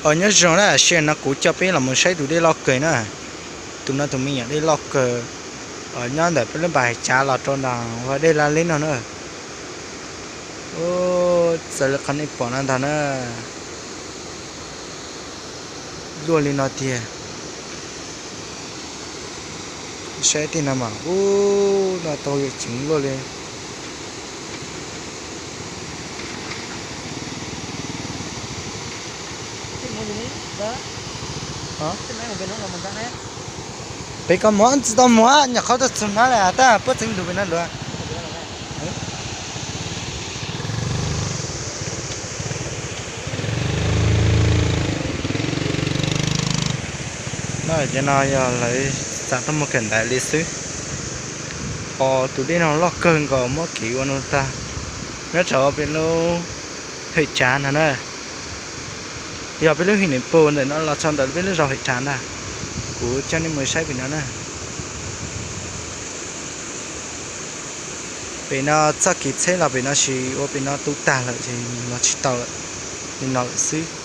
Nyob zoo na, sij hawm no kuv coj peb los mus saib tus dej loj kawg na. Tus no tus me nyuam dej loj kawg, nyob ntawm peb lub npas Hais Tsav los rau nram dej Laj Leb no na. Txawm li qhov nej pom no ntag na. Luaj li no tiag. Saib tej no mas, ub, no tau yam ceev luaj li. Pem koj muag tsis tau muag, nyuam qhuav tuaj txug hnab li tab puab txeev ntug pem no nrad. No ces no yog lawv xav tuaj muag kawm ntawv li xwb. Os, tus dej no loj kawg nkaus, muab kev ua no tag. Nyob rau peb lub Hais Tsav no na. Yog peb lub His Nais Phoo ntawm no los txog ntawm peb lub zos Hais Tsav ntag. Kuv coj nej mus saib pem no na. Pem no txoj kev txheb los pem no tsis ua, pem no tu tag lawm ces los tsis tau lawm, li no lawm xwb.